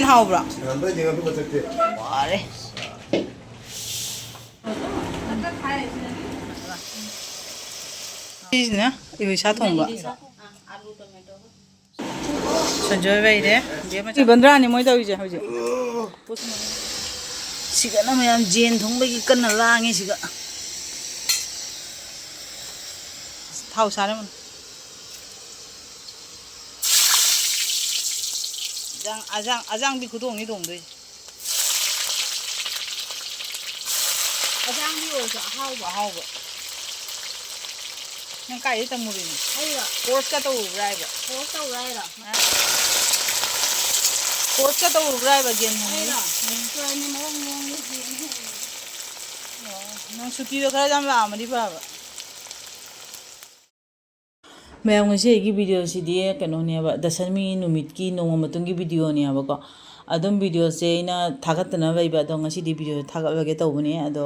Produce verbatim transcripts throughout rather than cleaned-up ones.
ꯍꯥꯎꯕ꯭ꯔꯣ? ꯉꯝꯕ꯭ꯔꯗꯤ ꯉꯝꯕ ꯃꯊꯛꯇꯤ꯫ ꯋꯥꯔꯦ꯫ ꯁꯤꯁꯤꯅ ꯏꯕꯤ ꯁꯥ ꯊꯣꯡꯕ꯫ ꯁꯟꯖꯣꯏ ꯂꯩꯔꯦ꯫ ꯁꯤ ꯕꯟꯗ꯭ꯔꯥꯅꯤ ꯃꯣꯏ ꯇꯧꯔꯤꯁꯦ ꯍꯧꯖꯤꯛ꯫ ꯁꯤꯒꯅ ꯃꯌꯥꯝ ꯖꯦꯟ ꯊꯣꯡꯕꯒꯤ ꯀꯟꯅ ꯂꯥꯡꯉꯤ ꯁꯤꯒ꯫ ꯊꯥꯎ ꯁꯥꯔꯝꯃꯅꯤ꯫ ꯑꯖꯥꯡ-, ꯑꯖꯥꯡ-, ꯑꯖꯥꯡꯗꯤ ꯈꯨꯊꯣꯡꯅꯤ ꯊꯣꯡꯗꯣꯏꯁꯦ꯫ ꯑꯖꯥꯡꯗꯤ ꯑꯣꯏꯔꯁꯨ ꯑꯍꯥꯎꯕ꯫ ꯑꯍꯥꯎꯕ꯫ ꯅꯪ ꯀꯥꯏꯗꯩ ꯇꯝꯃꯨꯔꯤꯅꯣ? ꯑꯩꯔꯣ? ꯀꯣꯔꯁꯀ ꯇꯧꯔꯨꯕ꯭ꯔꯥ ꯍꯥꯏꯕ? ꯀꯣꯔꯁ ꯇꯧꯕ꯭ꯔꯥ ꯍꯥꯏꯔꯣ? ꯍꯥ? ꯀꯣꯔꯁꯀ ꯇꯧꯔꯨꯕ꯭ꯔꯥ ꯍꯥꯏꯕ ꯒꯦꯝ ꯍꯣꯡꯕꯒꯤ? ꯑꯩꯔꯣ? ꯀꯣꯔꯁ ꯇꯧꯔꯅꯤ, ꯃꯑꯣꯡ ꯃꯑꯣꯡꯗ ꯒꯦꯝ ꯍꯣꯡꯉꯤ꯫ ꯑꯣ, ꯅꯪ ꯁꯨꯇꯤꯗꯣ ꯈꯔ ꯌꯥꯝ ꯂꯥꯛꯑꯝꯃꯗꯤ ꯐꯕ꯫ ꯃꯌꯥꯝ, ꯉꯁꯤ ꯑꯩꯒꯤ ꯚꯤꯗꯤꯑꯣꯁꯤꯗꯤ ꯀꯩꯅꯣꯅꯦꯕ, ꯗꯁꯃꯤ ꯅꯨꯃꯤꯠꯀꯤ ꯅꯣꯡꯃ ꯃꯇꯨꯡꯒꯤ ꯚꯤꯗꯤꯑꯣꯅꯦꯕꯀꯣ꯫ ꯑꯗꯨꯝ ꯚꯤꯗꯤꯑꯣꯁꯦ ꯑꯩꯅ ꯊꯥꯒꯠꯇꯅ ꯂꯩꯕ, ꯑꯗꯣ ꯉꯁꯤꯗꯤ ꯚꯤꯗꯤꯑꯣ ꯊꯥꯒꯠꯂꯒꯦ ꯇꯧꯕꯅꯦ꯫ ꯑꯗꯣ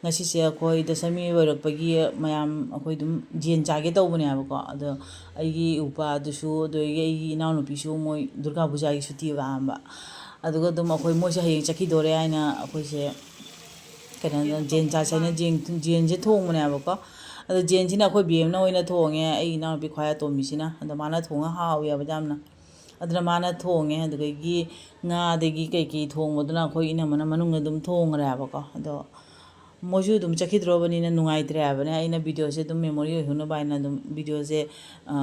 ꯉꯁꯤꯁꯦ ꯑꯩꯈꯣꯏ ꯗꯁꯃꯤ ꯑꯣꯏꯔꯛꯄꯒꯤ ꯃꯌꯥꯝ ꯑꯩꯈꯣꯏ ꯑꯗꯨꯝ ꯖꯦꯟ ꯆꯥꯒꯦ ꯇꯧꯕꯅꯦꯕꯀꯣ꯫ ꯑꯗꯣ ꯑꯩꯒꯤ ꯏꯎꯄꯥꯗꯨꯁꯨ, ꯑꯗꯒꯤ ꯑꯩꯒꯤ ꯏꯅꯥꯎꯅꯨꯄꯤꯁꯨ ꯃꯣꯏ ꯗꯨꯔꯒꯥ ꯄꯨꯖꯥꯒꯤ ꯁꯨꯇꯤ ꯂꯥꯛꯑꯝꯕ꯫ ꯑꯗꯨꯒ ꯑꯗꯨꯝ ꯑꯩꯈꯣꯏ ꯃꯣꯏꯁꯦ ꯍꯌꯦꯡ ꯆꯠꯈꯤꯗꯣꯔꯦ ꯍꯥꯏꯅ ꯑꯩꯈꯣꯏꯁꯦ ꯀꯩꯅꯣ, ꯖꯦꯟ ꯆꯥꯁꯦꯅ ꯖꯦꯟ, ꯖꯦꯟꯁꯦ ꯊꯣꯡꯕꯅꯦꯕꯀꯣ꯫ ꯑꯗꯣ ꯖꯦꯟꯁꯤꯅ ꯑꯩꯈꯣꯏ ꯕꯤ ꯑꯦꯝꯅ ꯑꯣꯏꯅ ꯊꯣꯡꯉꯦ, ꯑꯩ ꯏꯅꯥꯎꯅꯨꯄꯤ ꯈ꯭ꯋꯥꯏ ꯑꯇꯣꯝꯕꯤꯁꯤꯅ꯫ ꯑꯗꯣ ꯃꯥꯅ ꯊꯣꯡꯉ ꯍꯥꯎꯋꯦꯕ ꯌꯥꯝꯅ꯫ ꯑꯗꯨꯅ ꯃꯥꯅ ꯊꯣꯡꯉꯦ꯫ ꯑꯗꯨꯗꯒꯤ ꯉꯥꯗꯒꯤ ꯀꯩꯀꯩ ꯊꯣꯡꯕꯗꯨꯅ ꯑꯩꯈꯣꯏ ꯏꯅꯝꯃꯅ ꯃꯅꯨꯡꯗ ꯑꯗꯨꯝ ꯊꯣꯡꯈ꯭ꯔꯦꯕꯀꯣ꯫ ꯑꯗꯣ ꯃꯣꯏꯁꯨ ꯑꯗꯨꯝ ꯆꯠꯈꯤꯗ꯭ꯔꯣꯕꯅꯤꯅ ꯅꯨꯡꯉꯥꯏꯇ꯭ꯔꯦ ꯍꯥꯏꯕꯅꯦ꯫ ꯑꯩꯅ ꯚꯤꯗꯤꯑꯣꯁꯦ ꯑꯗꯨꯝ ꯃꯦꯃꯣꯔꯤ ꯑꯣꯏꯍꯧꯅꯕ ꯍꯥꯏꯅ ꯑꯗꯨꯝ ꯚꯤꯗꯤꯑꯣꯁꯦ, ꯑ,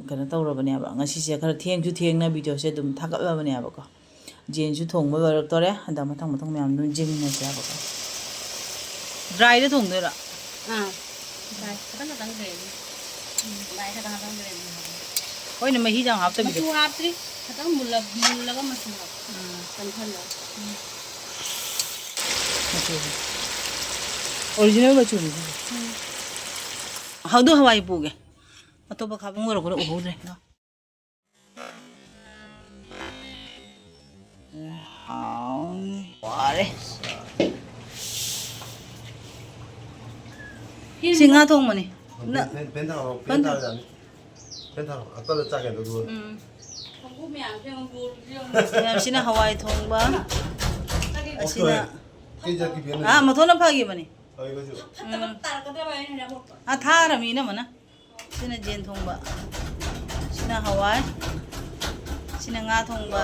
ꯀꯩꯅꯣ ꯇꯧꯔꯕꯅꯦꯕ꯫ ꯉꯁꯤꯁꯦ ꯈꯔ ꯊꯦꯡꯁꯨ ꯊꯦꯡꯅ ꯚꯤꯗꯤꯑꯣꯁꯦ ꯑꯗꯨꯝ ꯊꯥꯒꯠꯂꯕꯅꯦꯕꯀꯣ꯫ ꯖꯦꯟꯁꯨ ꯊꯣꯡꯕ ꯂꯣꯏꯔꯛꯇꯣꯔꯦ꯫ ꯑꯗ ꯃꯊꯪ ꯃꯊꯪ ꯃꯌꯥꯝ ꯑꯗꯨꯝ ꯌꯦꯡꯃꯤꯟꯅꯁꯦ ꯍꯥꯏꯕꯀꯣ꯫ ꯗ꯭ꯔꯥꯏꯗ ꯊꯣꯡꯗꯣꯏꯔꯣ? ꯑꯥ, ꯗ꯭ꯔꯥꯏ꯫ ꯈꯇꯪ ꯈꯇꯪ ꯒ꯭ꯔꯦꯚꯤ꯫ ꯎꯝ, ꯗ꯭ꯔꯥꯏ ꯈꯇꯪ ꯈꯇꯪ ꯒ꯭ꯔꯦꯚꯤ ꯍꯥꯞꯄꯣ꯫ ꯍꯣꯏꯅꯦ, ꯃꯍꯤꯗꯪ ꯍꯥꯞꯇꯕꯤꯗ꯫ ꯃꯆꯨ ꯍꯥꯞꯇ꯭ꯔꯤ꯫ ꯈꯇꯪ ꯃꯨꯜꯂ-, ꯃꯨꯜꯂꯒ ꯃꯆꯨ ꯍꯥꯞꯄꯣ꯫ ꯎꯝ꯫ ꯀꯟꯊꯜꯂꯣ꯫ ꯎꯝ꯫ ꯃꯆꯨ꯫ ꯑꯣꯔꯤꯖꯤꯅꯦꯜ ꯃꯆꯨꯅꯤ ꯁꯤꯁꯦ꯫ ꯎꯝ꯫ ꯍꯧꯗꯨ ꯍꯋꯥꯏ ꯄꯨꯒꯦ꯫ ꯑꯇꯣꯞꯄ ꯈꯥꯕꯝ ꯑꯣꯏꯔꯛꯄꯗ ꯎꯍꯧꯗ꯭ꯔꯦ꯫ ꯍꯥꯎꯅꯤ꯫ ꯋꯥꯔꯦ꯫ ꯁꯤ ꯉꯥ ꯊꯣꯡꯕꯅꯤ꯫ ꯐꯦꯟ, ꯐꯦꯟ, ꯐꯦꯟ ꯊꯥꯔꯣ, ꯐꯦꯟ ꯐꯦꯟ ꯊꯥꯔꯣ ꯌꯥꯅꯤ꯫ ꯐꯦꯟ ꯊꯥꯔꯣ, ꯑꯀꯜꯂ ꯆꯥꯒꯦ ꯑꯗꯨꯒ꯫ ꯎꯝ꯫ ꯃꯌꯥꯝꯁꯤꯅ ꯍꯋꯥꯏ ꯊꯣꯡꯕ, ꯑꯁꯤꯅ, ꯑꯥ, ꯃꯊꯣꯟꯅ ꯐꯈꯤꯕꯅꯤ꯫ ꯎꯝ꯫ ꯑꯥ, ꯊꯥꯔꯃꯤꯅ ꯃꯅ꯫ ꯁꯤꯅ ꯌꯦꯟ ꯊꯣꯡꯕ, ꯁꯤꯅ ꯍꯋꯥꯏ, ꯁꯤꯅ ꯉꯥ ꯊꯣꯡꯕ꯫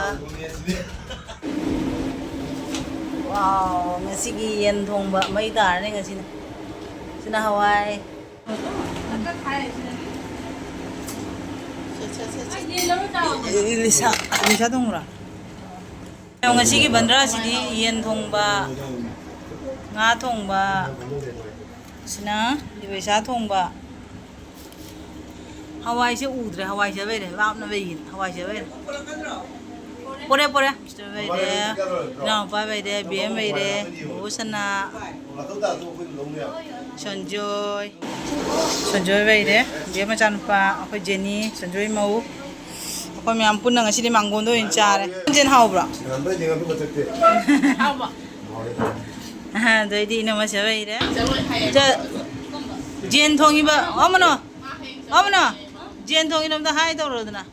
ꯋꯥꯎ, ꯉꯁꯤꯒꯤ ꯌꯦꯟ ꯊꯣꯡꯕ ꯃꯩ ꯇꯥꯔꯅꯤ ꯉꯁꯤꯅ꯫ ꯁꯤꯅ ꯍꯋꯥꯏ꯫ ꯏꯂꯤꯁꯥ, ꯏꯂꯤꯁꯥ ꯊꯣꯡꯕ꯭ꯔꯥ? ꯉꯁꯤꯒꯤ ꯕꯟꯗ꯭ꯔꯥꯁꯤꯗꯤ ꯌꯦꯟ ꯊꯣꯡꯕ, ꯉꯥ ꯊꯣꯡꯕ, ꯁꯤꯅ ꯏꯂꯤꯁꯥ ꯊꯣꯡꯕ꯫ ꯍꯋꯥꯏꯁꯦ ꯎꯗ꯭ꯔꯦ, ꯍꯋꯥꯏꯁꯦ ꯂꯩꯔꯦ, ꯂꯥꯞꯅ ꯂꯩꯌꯦ, ꯍꯋꯥꯏꯁꯦ ꯂꯩꯔꯦ꯫ ꯄꯣꯔꯦ, ꯄꯣꯔꯦ꯫ ꯁꯤꯁꯇꯔ ꯂꯩꯔꯦ, ꯏꯅꯥꯎꯄꯥ ꯂꯩꯔꯦ, ꯕꯤ ꯑꯦꯝ ꯂꯩꯔꯦ, ꯕꯣꯕꯣ ꯁꯅꯥ, ꯁꯟꯖꯣꯏ, ꯁꯟꯖꯣꯏ ꯂꯩꯔꯦ, ꯕꯤ ꯑꯦꯝ ꯃꯆꯥꯅꯨꯄꯥ, ꯑꯩꯈꯣꯏ ꯖꯦꯅꯤ, ꯁꯟꯖꯣꯏ ꯃꯧ, ꯑꯩꯈꯣꯏ ꯃꯌꯥꯝ ꯄꯨꯟꯅ ꯉꯁꯤꯗꯤ ꯃꯥꯡꯒꯣꯟꯗ ꯑꯣꯏꯅ ꯆꯥꯔꯦ꯫ ꯌꯦꯟ ꯍꯥꯎꯕ꯭ꯔꯣ? ꯑꯗꯩꯗꯤ ꯏꯅꯝꯃꯁꯦ ꯂꯩꯔꯦ꯫ ꯖꯦꯟ ꯊꯣꯡꯉꯤꯕ, ꯑꯃꯅꯣ, ꯑꯃꯅꯣ, ꯖꯦꯟ ꯊꯣꯡꯉꯤꯅꯣ ꯑꯝꯇ ꯍꯥꯏ ꯇꯧꯔꯣꯗꯅ꯫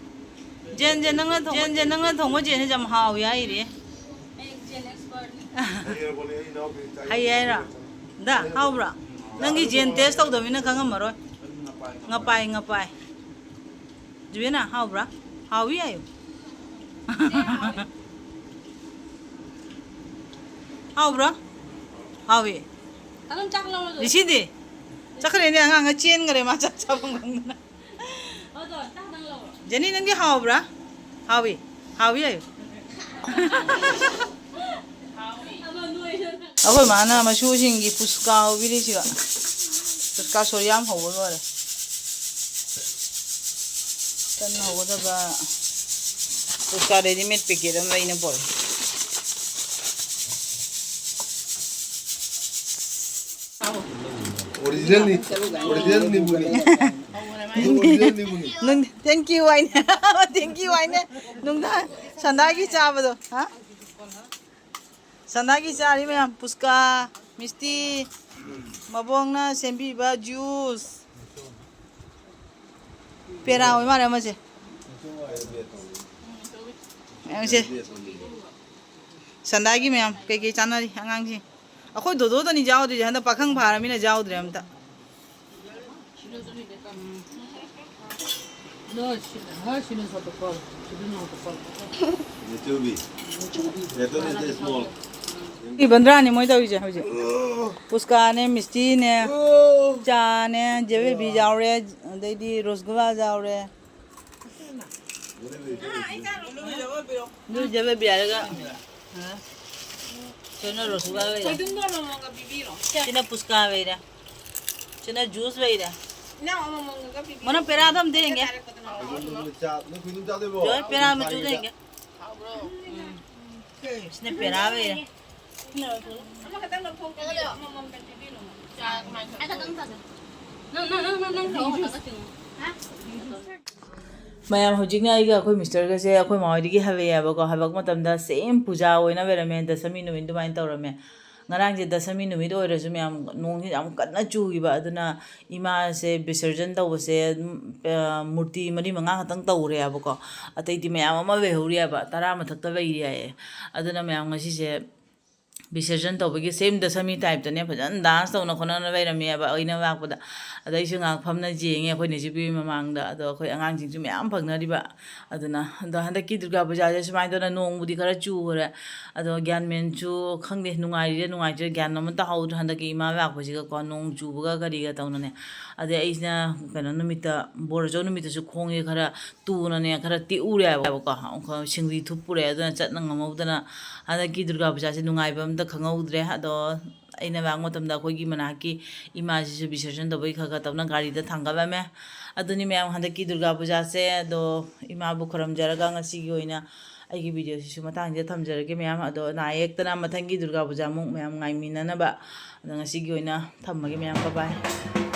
ꯖꯦꯟ, ꯖꯦꯟ, ꯅꯪꯅ ꯊꯣꯡꯕ, ꯖꯦꯟ, ꯖꯦꯟ, ꯅꯪꯅ ꯊꯣꯡꯕ ꯖꯦꯟꯁꯦ ꯌꯥꯝ ꯍꯥꯎꯏ ꯍꯥꯏꯔꯤ꯫ ꯍꯩ ꯍꯥꯏꯔꯣ? ꯗ, ꯍꯥꯎꯕ꯭ꯔꯣ? ꯅꯪꯒꯤ ꯖꯦꯟ ꯇꯦꯁ ꯇꯧꯗꯕꯅꯤꯅ ꯈꯪꯉꯝꯃꯔꯣꯏ꯫ ꯉꯄꯥꯏ, ꯉꯄꯥꯏ꯫ ꯖꯨꯕꯦꯅꯥ, ꯍꯥꯎꯕ꯭ꯔꯥ? ꯍꯥꯎꯏ ꯍꯥꯏꯌꯨ꯫ ꯍꯥꯎꯕ꯭ꯔꯥ? ꯍꯥꯎꯏ꯫ ꯑꯗꯨꯝ ꯆꯥꯛ ꯂꯧꯔꯣ ꯑꯗꯨꯝ꯫ ꯔꯤꯁꯤꯗꯤ? ꯆꯠꯈ꯭ꯔꯦꯅꯦ, ꯑꯉꯥꯡ ꯆꯦꯟꯈ꯭ꯔꯦ, ꯃꯥ ꯆꯥꯛ ꯆꯥꯐꯝ ꯈꯪꯗꯅ꯫ ꯖꯦꯅꯤ, ꯅꯪꯗꯤ ꯍꯥꯎꯕ꯭ꯔꯥ? ꯍꯥꯎꯏ꯫ ꯍꯥꯎꯏ ꯍꯥꯏꯌꯨ꯫ ꯑꯩꯈꯣꯏ ꯃꯥꯅ ꯃꯆꯨꯁꯤꯡꯒꯤ ꯄꯨꯁꯀꯥ ꯍꯧꯕꯤꯔꯤꯁꯤꯒ꯫ ꯄꯨꯁꯀꯥ ꯁꯣꯔꯤ ꯌꯥꯝ ꯍꯧꯕ ꯂꯣꯏꯔꯦ꯫ ꯀꯟꯅ ꯍꯧꯒꯗꯕ ꯄꯨꯁꯀꯥ ꯔꯦꯗꯤꯃꯦꯗ ꯄꯦꯀꯦꯠ ꯑꯃ ꯂꯩꯅ ꯄꯣꯔꯛꯑꯦ꯫ ꯑꯣꯔꯤꯖꯤꯅꯦꯜꯅꯤ, ꯑꯣꯔꯤꯖꯤꯅꯦꯜ ꯅꯤꯝꯕꯨꯅꯤ꯫ ꯑꯣꯔꯤꯖꯤꯅꯦꯜ ꯅꯤꯝꯕꯨꯅꯤ꯫ ꯅꯪ, thank you ꯍꯥꯏꯅꯦ꯫ Thank you ꯍꯥꯏꯅꯦ꯫ ꯅꯨꯡꯗꯥꯡ ꯁꯟꯗꯥꯒꯤ ꯆꯥꯕꯗꯣ, ꯍꯥ? ꯁꯟꯗꯥꯒꯤ ꯆꯥꯔꯤ ꯃꯌꯥꯝ, ꯄꯨꯁꯀꯥ, ꯃꯤꯁꯇꯤ, ꯃꯕꯣꯡꯅ ꯁꯦꯝꯕꯤꯕ ꯖꯨꯁ꯫ ꯄꯦꯔꯥ ꯑꯣꯏ ꯃꯥꯜꯂꯦ ꯑꯃꯁꯦ꯫ ꯌꯦꯡꯁꯦ꯫ ꯁꯟꯗꯥꯒꯤ ꯃꯌꯥꯝ ꯀꯩꯀꯩ ꯆꯥꯅꯔꯤ ꯑꯉꯥꯡꯁꯤꯡ? ꯑꯩꯈꯣꯏ ꯗꯣꯗꯣꯗꯅꯤ ꯌꯥꯎꯗ꯭ꯔꯤꯁꯦ, ꯍꯟꯗꯛ ꯄꯥꯈꯪ ꯐꯥꯔꯃꯤꯅ ꯌꯥꯎꯗ꯭ꯔꯦ ꯑꯝꯇ꯫ ꯁꯤ ꯕꯟꯗ꯭ꯔꯥꯅꯤ ꯃꯣꯏ ꯇꯧꯔꯤꯁꯦ ꯍꯧꯖꯤꯛ꯫ ꯄꯨꯁꯀꯥꯅꯦ, ꯃꯤꯁꯇꯤꯅꯦ, ꯆꯥꯅꯦ, ꯖꯦꯂꯦꯕꯤ ꯌꯥꯎꯔꯦ, ꯑꯗꯩꯗꯤ ꯔꯣꯁꯒꯨꯂꯥ ꯌꯥꯎꯔꯦ꯫ ꯅꯣꯏ ꯖꯦꯂꯦꯕꯤ ꯍꯥꯏꯔꯒ, ꯁꯤꯅ ꯔꯣꯁꯒꯨꯂꯥ ꯂꯩꯔꯦ꯫ ꯁꯤꯅ ꯄꯨꯁꯀꯥ ꯂꯩꯔꯦ꯫ ꯁꯤꯅ ꯖꯨꯁ ꯂꯩꯔꯦ꯫ ꯃꯅ ꯄꯦꯔꯥꯗ ꯑꯝꯇ ꯌꯦꯡꯒꯦ꯫ ꯖꯣꯏ, ꯄꯦꯔꯥ ꯃꯆꯨꯗ ꯌꯦꯡꯒꯦ꯫ ꯁꯤꯅ ꯄꯦꯔꯥ ꯂꯩꯔꯦ꯫ ꯃꯌꯥꯝ, ꯍꯧꯖꯤꯛꯅ ꯑꯩꯒ ꯑꯩꯈꯣꯏ ꯃꯤꯁꯇꯔꯒꯁꯦ ꯑꯩꯈꯣꯏ ꯃꯥ ꯍꯣꯏꯗꯒꯤ ꯍꯜꯂꯛꯑꯦꯕꯀꯣ꯫ ꯍꯜꯂꯛꯄ ꯃꯇꯝꯗ ꯁꯦꯝ ꯄꯨꯖꯥ ꯑꯣꯏꯅ ꯂꯩꯔꯝꯃꯦ, ꯗꯁꯃꯤ ꯅꯨꯃꯤꯠ ꯑꯗꯨꯃꯥꯏꯅ ꯇꯧꯔꯝꯃꯦ꯫ ꯉꯔꯥꯡꯁꯦ ꯗꯁꯃꯤ ꯅꯨꯃꯤꯠ ꯑꯣꯏꯔꯁꯨ ꯃꯌꯥꯝ ꯅꯣꯡꯁꯤ ꯌꯥꯝ ꯀꯟꯅ ꯆꯨꯈꯤꯕ, ꯑꯗꯨꯅ ꯏꯃꯥꯁꯦ ꯕꯤꯁꯔꯖꯟ ꯇꯧꯕꯁꯦ, ꯎꯝ, ꯑ, ꯃꯨꯔꯇꯤ ꯃꯔꯤ ꯃꯉꯥ ꯈꯛꯇꯪ ꯇꯧꯔꯦꯕꯀꯣ꯫ ꯑꯇꯩꯗꯤ ꯃꯌꯥꯝ ꯑꯃ ꯂꯩꯍꯧꯔꯤꯑꯕ, ꯇꯔꯥ ꯃꯊꯛꯇ ꯂꯩꯔꯤ ꯍꯥꯏꯌꯦ꯫ ꯑꯗꯨꯅ ꯃꯌꯥꯝ ꯉꯁꯤꯁꯦ ꯕꯤꯁꯔꯖꯟ ꯇꯧꯕꯒꯤ ꯁꯦꯝ ꯗꯁꯃꯤ ꯇꯥꯏꯞꯇꯅꯦ, ꯐꯖꯅ ꯗꯥꯟꯁ ꯇꯧꯅ ꯈꯣꯠꯅꯅ ꯂꯩꯔꯝꯃꯦꯕ ꯑꯩꯅ ꯂꯥꯛꯄꯗ꯫ ꯑꯗ ꯑꯩꯁꯨ ꯉꯥꯏꯍꯥꯛ ꯐꯝꯅ ꯌꯦꯡꯉꯦ ꯑꯩꯈꯣꯏ ꯅꯦꯆꯤꯄꯤ ꯃꯃꯥꯡꯗ꯫ ꯑꯗꯣ ꯑꯩꯈꯣꯏ ꯑꯉꯥꯡꯁꯤꯡꯁꯨ ꯃꯌꯥꯝ ꯐꯪꯅꯔꯤꯕ꯫ ꯑꯗꯨꯅ, ꯑꯗꯣ ꯍꯟꯗꯛꯀꯤ ꯗꯨꯔꯒꯥ ꯄꯨꯖꯥꯁꯦ ꯁꯨꯃꯥꯏꯅ ꯇꯧꯗꯅ ꯅꯣꯡꯕꯨꯗꯤ ꯈꯔ ꯆꯨꯈ꯭ꯔꯦ, ꯑꯗꯣ ꯒ꯭ꯌꯥꯟ ꯃꯦꯟꯁꯨ ꯈꯪꯗꯦ, ꯅꯨꯡꯉꯥꯏꯔꯤꯔꯥ ꯅꯨꯡꯉꯥꯏꯇ꯭ꯔꯤꯔꯥ ꯒ꯭ꯌꯥꯟ ꯑꯃ ꯇꯥꯍꯧꯗ꯭ꯔꯦ ꯍꯟꯗꯛꯀꯤ ꯏꯃꯥ ꯂꯥꯛꯄꯁꯤꯒꯀꯣ, ꯅꯣꯡ ꯆꯨꯕꯒ ꯀꯔꯤꯒ ꯇꯧꯅꯅꯦ꯫ ꯑꯗꯩ ꯑꯩꯁꯤꯅ ꯀꯩꯅꯣ ꯅꯨꯃꯤꯠꯇ, ꯕꯣꯔꯆꯧ ꯅꯨꯃꯤꯠꯇꯁꯨ ꯈꯣꯡꯁꯦ ꯈꯔ ꯇꯨꯅꯅꯦ ꯈꯔ ꯇꯦꯛꯎꯔꯦ ꯍꯥꯏꯕꯀꯣ, ꯁꯤꯡꯂꯤ ꯊꯨꯞꯄꯨꯔꯦ, ꯑꯗꯨꯅ ꯆꯠꯅ ꯉꯝꯍꯧꯗꯅ ꯍꯟꯗꯛꯀꯤ ꯗꯨꯔꯒꯥ ꯄꯨꯖꯥꯁꯦ ꯅꯨꯡꯉꯥꯏꯕ ꯑꯝꯇ ꯈꯪꯍꯧꯗ꯭ꯔꯦ꯫ ꯑꯗꯣ ꯑꯩꯅ ꯂꯥꯛꯄ ꯃꯇꯝꯗ ꯑꯩꯈꯣꯏꯒꯤ ꯃꯅꯥꯛꯀꯤ ꯏꯃꯥꯁꯤꯁꯨ ꯕꯤꯁꯔꯖꯟ ꯇꯧꯕꯒꯤ ꯈꯔ ꯈꯔ ꯇꯧꯅ ꯒꯥꯔꯤꯗ ꯊꯥꯡꯒꯠꯂꯝꯃꯦ꯫ ꯑꯗꯨꯅꯤ ꯃꯌꯥꯝ, ꯍꯟꯗꯛꯀꯤ ꯗꯨꯔꯒꯥ ꯄꯨꯖꯥꯁꯦ꯫ ꯑꯗꯣ ꯏꯃꯥꯕꯨ ꯈꯨꯔꯨꯝꯖꯔꯒ ꯉꯁꯤꯒꯤ ꯑꯣꯏꯅ ꯑꯩꯒꯤ ꯚꯤꯗꯤꯑꯣꯁꯤꯁꯨ ꯃꯇꯥꯡꯁꯤꯗ ꯊꯝꯖꯔꯒꯦ ꯃꯌꯥꯝ꯫ ꯑꯗꯣ ꯅꯥ ꯌꯦꯛꯇꯅ ꯃꯊꯪꯒꯤ ꯗꯨꯔꯒꯥ ꯄꯨꯖꯥꯃꯨꯛ ꯃꯌꯥꯝ ꯉꯥꯏꯃꯤꯟꯅꯅꯕ꯫ ꯑꯗꯣ ꯉꯁꯤꯒꯤ ꯑꯣꯏꯅ ꯊꯝꯃꯒꯦ ꯃꯌꯥꯝ, bye bye꯫